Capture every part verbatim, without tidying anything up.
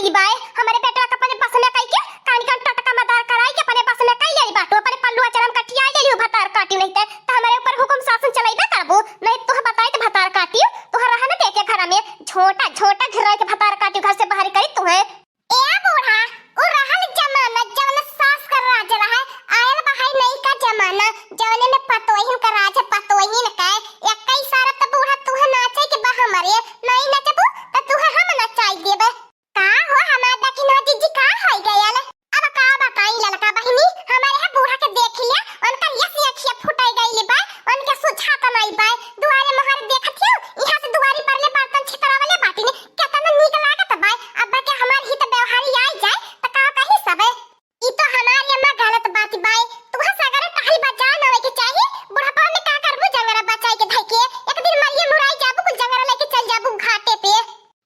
कि बाय हमरे बेटवा के अपने बस में कई के, कानी कान टटका मदार कराई के अपने बस में कई लेली बाटू, अपने पल्लू अचरम कठिया लेली हो भतार काटी नहीं ते, त हमरे ऊपर हुकुम शासन चलाइबे करबू, नहीं तुह बताई त भतार काटी, तुह रह न दे के घर में, झोटा, झोटा घिराई के भतार काटी घर से बाहर करी तुहे। ए बूढ़ा, उ रहल जमाना जवन सास का राज रहे, आयल बहाई नई का जमाना, जवने में पतोहिन का राज है, पतोहिन का। एक इशारा त बूढ़ा तुहे नाचे के बा हमरे, नहीं नचबू त तुहे हम नचाई देबे। का हो हमार दखिना जीजी, का होई गयल? अब का बताई ललका बहिनी, हमारे है बूढ़ा के देख लिया, उनकर यस अखिया फुटाई गइली बा, उनके सुझात नाई बा। दुआरे मोहारे देखत हियो, यहाँ से दुआरी पर ले बर्तन छितरावले बाटिन, केतना नीक लागत बा। अब के हमार हित व्यवहारी आई जाए, त का कही सबे? ई तो हमार अम्मा गलत बात बा, तुहा सगरे टहल बजा नवे के चाही। बुढ़ापा में का करबू जंगरा बचाई के धई के? एक दिन मरिए मुराई जाबू, कुल जंगरा लेके चल जाबू घाटे पे।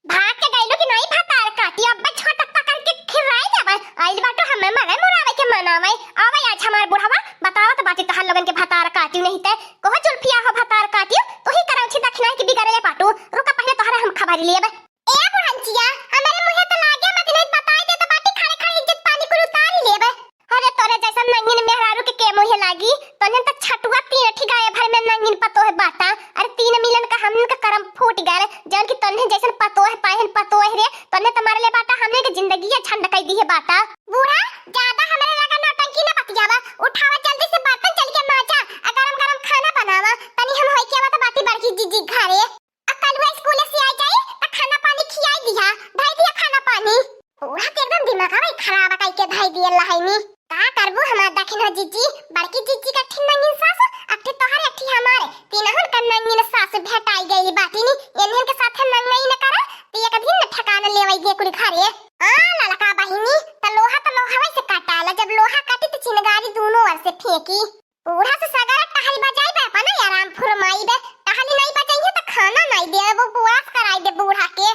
भाग के गइलू कि नहीं भतार काटी, अब छोटा पकड़ के खिराई जाबे। आइल बाटू हमें मरे मुरावे के मनावे। आवे आज हमार बुढ़वा, बतावत बाटी तहार लोगन के भतार काटी नहीं ते। कहो जुल्फिया हो भतार काटी, तू ही करौछी दखिनाई के बिगड़ले बाटू। रुका पहले तोहरे हम खबर लेबे। ए बुढ़ंचिया, हमरे मुँहे तो लागे मत नहीं, बताई दे तो बाटी खड़े खड़े इज्जत पानी कुल उतार लेबे। अरे तोरे जैसन नंगिन मेहरारू के, के मुँहे लागी? तोहन त छटुआ तीन ठी गाय भर में नंगिन पतोह बाटा। अरे तीन मिलन का हमन का करम फूट गए, जौन की तोहन जैसन पतोह पाहन पतोह रे, तोहन त मारले बाटा, हमने के जिंदगी झंड कई दी है बाटा। बूढ़ा, ज्यादा हमरे लगा नौटंकी न बतियावा, उठावा जल्दी से बर्तन चल के माजा, आ गरम गरम खाना बनावा, तनी हम होई के आवत बाटी बड़की जीजी घरे। आ कलुआ स्कूल से आ जाई त खाना पानी खियाई दिहा, धई दिहा खाना पानी। पूरा तो एकदम दिमागवा ही खराब कई के धई दिए लहैनी। का करबू हमार दखिन हो जीजी, बड़की जीजी का अट्ठी नंगिन सास, अट्ठी तोहरे अट्ठी हमारे, तीनहुन का नंगिन सास भेटाई गई बाटिनी। इन्हन के साथे नंगई न करा त एक दिन न ठिकाना लेवई दे कुल घरे। आ ललका बहिनी, त लोहा त लोहवे से कटाला, जब लोहा कटी त चिनगारी दूनो ओर से फेंकी। बूढ़ा से सगरा टहल बजाई बे, अपना आराम फुरमाई बे, टहल नहीं बजाई है त खाना नहीं दे, वो उपवास कराई दे बूढ़ा के।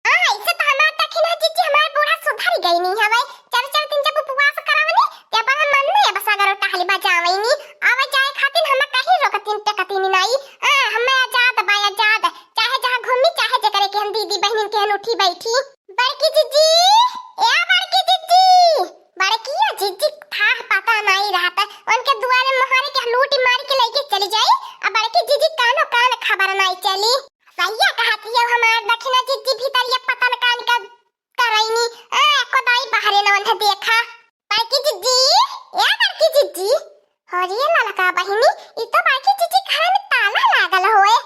आ, ऐसे तो हमार दखिन हो जीजी, हमार बूढ़ा सुधर गई नहीं हवे। चार चार दिन जब उपवास करावनी, ते अपन मन में अब सगरो टहल बजावनी। आवे जाए खातिर हम कहीं रोकतीन टकतीन नहीं। आ, हमें आजाद बा, आजाद। चाहे जहाँ घूमी, चाहे जेकरे के हम दीदी बहनिन के हम उठी बैठी। बड़की जीजी, ए बड़की जीजी, बड़की जीजी था पता नहीं रहता। उनके दुआरे मोहारे के लूटी मार के लेके चली जाई, आ बड़की जीजी कानो कान खबर नहीं चली। सहिया कहती है हमार दखिना जीजी, भीतर ये पतन कान का करैनी, आ, एको दाई बाहरे न वन्हे देखा। बड़की जीजी, ए बड़की जीजी, अरे ललका बहिनी, ई तो बड़की जीजी घर में ताला लागल होए।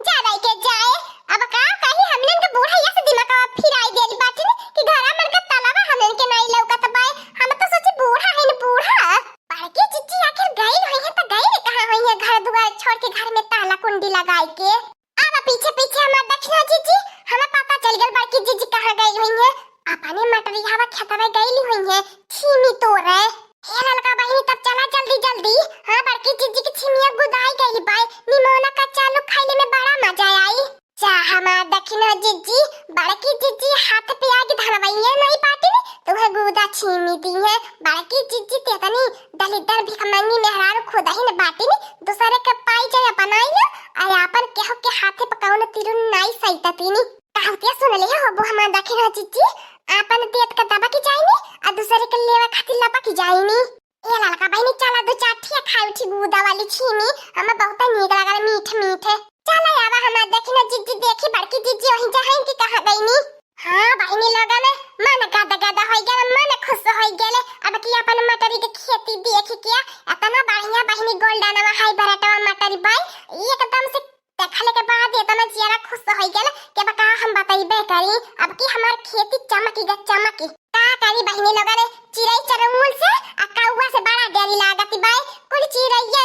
जा दाई के जाए, अब का कही हमने के बूढ़ा ये से दिमागवा फिराई देली बाटिन कि घर मन का तालावा हमने के नहीं लौकत बाए। हम तो सोची बूढ़ा है न बूढ़ा। बड़की जीजी आखिर गई हुई है तो गई रे कहाँ हुई है घर दुआर छोड़ के घर में ताला कुंडी लगाई के। अब पीछे पीछे हमार दखिना जीजी, हमें पता चल गल बड़की जीजी कहाँ गई हुई है। अपने मटरियावा खेतवा गई हुई है, छीमी तोरे। हे ललका बहिनी, तब चला जल्दी जल्दी। हाँ, बड़की जीजी की छीमिया गुदाई गई बाय, निमोना कच्चा आलू खैले में बड़ा मजा आई। जा हमार दखिना जीजी, बड़की जीजी हाथ पे आके धरवैया नहीं बाटिन, तुहे गुदा छीमी दी है। बड़की जीजी तेतनी दलिद्दर भिखमंगी मेहरारू खुदहिन बाटिन, दूसरे के पाई जाए अपनाई लो, अरे आपन केहू के हाथे पे कौनो तिरुन नाई सैततीनी। कहतिया सुन ले हो, वो हमार दखिन हो जीजी, आपन देत का दबा की जाइनी, आ दूसरे के लेवा खातिर लपा की जाइनी। ए ललका बहिनी, चला दो चार ठिया खाई उठी गुदा वाली छीमी, हमें बहुत नीक लागल, मीठ मीठ। चला आवा हमार दखिन हो जीजी, देखी बड़की जीजी वहीं जहाँ की कहाँ गईनी। हाँ बहिनी लोगन, मन गद गद होई गेल, मन खुश होई गेल। अब की अपन मटरी के खेती देख के, इतना बढ़िया बहिनी गोल्डनवा हाइब्रिडवा मटरी बाय, एकदम से देखले के बाद इतना जियरा खुश होई गेल कि अब का हम बतइबे करी। अब की हमार खेती चमकी ग चमकी। का करी बहिनी लोगन, चिड़ै चरमुल से आ कौआ से बड़ा डरी लागत बाय। कुल चिड़ैया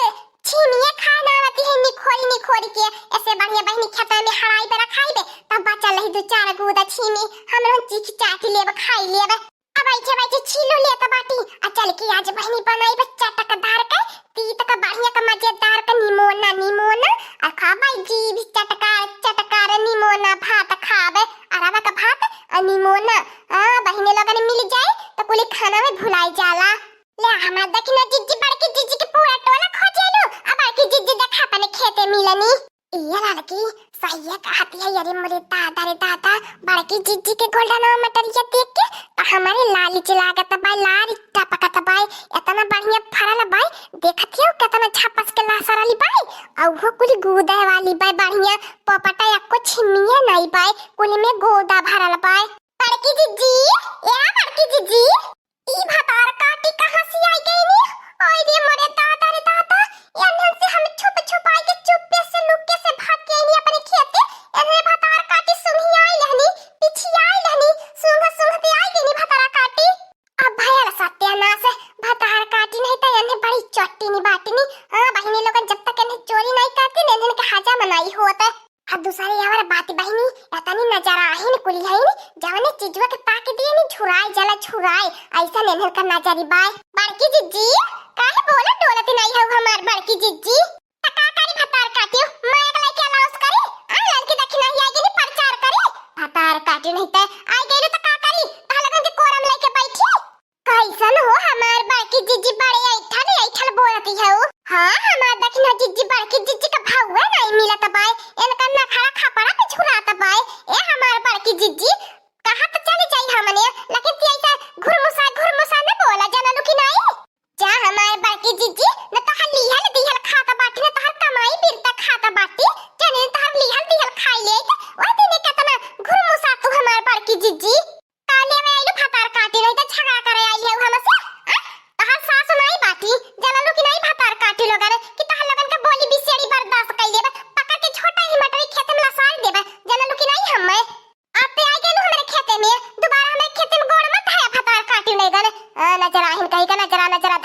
छीमिए खाए ना आवती है निखोरी निखोरी के। ऐसे बढ़िया बहिनी खेतवा में हड़ाई बे रखाई बे, तब बचल रही दो चार गुदा छीमी, हम लोग चीख चाट लेब, खाई लेब। अब बैठे बैठे छीलो लेत बाटी, आ चल के आज बहिनी बनाई बे चटकदार के, तीत का बढ़िया का मजेदार का निमोना, निमोना, आ खाबाई जीभ चटकार चटकार निमोना भात खाबे, अरवा का भात आ निमोना। आ बहिनी लोगन मिल जाए तो कुली खाना में भुलाई जाला। ले हमार दखिना जीजी, बड़की जीजी के पूरा टोला खोजेलू, आ बड़की जीजी देखा तने खेते मिलनी। ए ललकी, सहिए कहती है, अरे मोरे दादा रे दादा, बड़की जिज्जी के गोल्डनवा मटरिया देख के त हमरे लाली लागत बाय, लाली टपकत बाय। एतना बढ़िया फरल बाय, देखत हियो केतना झपस के लसरल बाय। अउर उहो कुल गूदे वाली बाय, बढ़िया पोपटा एक्को छिम्मिया नाई बाय, कुल में गूदा भरल बाय। बड़की जिज्जी, ए बड़की जिज्जी, ई भतार काटी कहाँ से आई गइनी? ओए रे मोरे दादा रे दादा, एन्हन से हम छुप छुपाई के चुप्पे से लुक्के से भाग गइनी अपने खेते। एन्हन भतार काटी सुंघी आई लहनी, पिछी आई लहनी, सुंघ सुंघ ते आई गइनी भतार काटी। अब भयल सत्यानाश, भतार काटी नहीं त एन्हन बड़ी चट्टी नी बाटी नी। हाँ बहिनी लोगन, जब तक एन्हन चोरी नहीं करती न एन्हन के हजम नहीं होत। अब दूसरी और बात बहिनी, एतनी नजर आहिन कुली हईन, जवने चीजवा के ताक दिए नी झुराए जला झुराए, ऐसा एन्हन का नजरी बाय। बड़की जिज्जी, काहे बोलत डोलत नहीं हऊ हमार बड़की जिज्जी? त का करी भतार काटियो, माया के लइके अलाउस करी, आ लड़की देखी नहीं आई गई प्रचार करी। भतार काटी नहीं त आई गई त का करी, तहा लगन के कोरम लइके बैठी। कैसन हो हमार बड़की जिज्जी, बड़े ऐठल ऐठल बोलती हऊ। हाँ हमार दखिना जिज्जी, बड़की जिज्जी का भउआ नहीं मिलत बाय, एनका नखरा खपड़ा पे झुरात बाय। ए हमार बड़की जिज्जी, कहा त चली जाई हमने, लेकिन तू ऐसा घुरमुसा घुरमुसा न बोला, जनलू कि नहीं? जा हमार बड़की जिज्जी, न तहर लिहल दिहल खात बाटी, न तहर कमाई बिरता खात बाटी, जने तहर लिहल दिहल खाई ले, त ओह दिने केतना घुरमुसा तू हमार बड़की जिज्जी। का लेवे आइलू भतार काटी, नहीं त झगड़ा करे आइल हऊ हमसे? आ? तहार सास नाई बाटी, जनलू कि नाई भतार काटी लोगन, कि तहार लोगन के बोली बिसेड़ी बर्दाश्त कइ लेबे, पकड़ के झोटा ही मटरी खेते में लसार देबे, जनलू कि नाई हम्मे? अब ते आई गेलू हमरे खेते में, दोबारा हमरे खेते में गोड़ मत है भतार काटी लोगन। आ, नजर आहिन कहीं का नजरा नजरा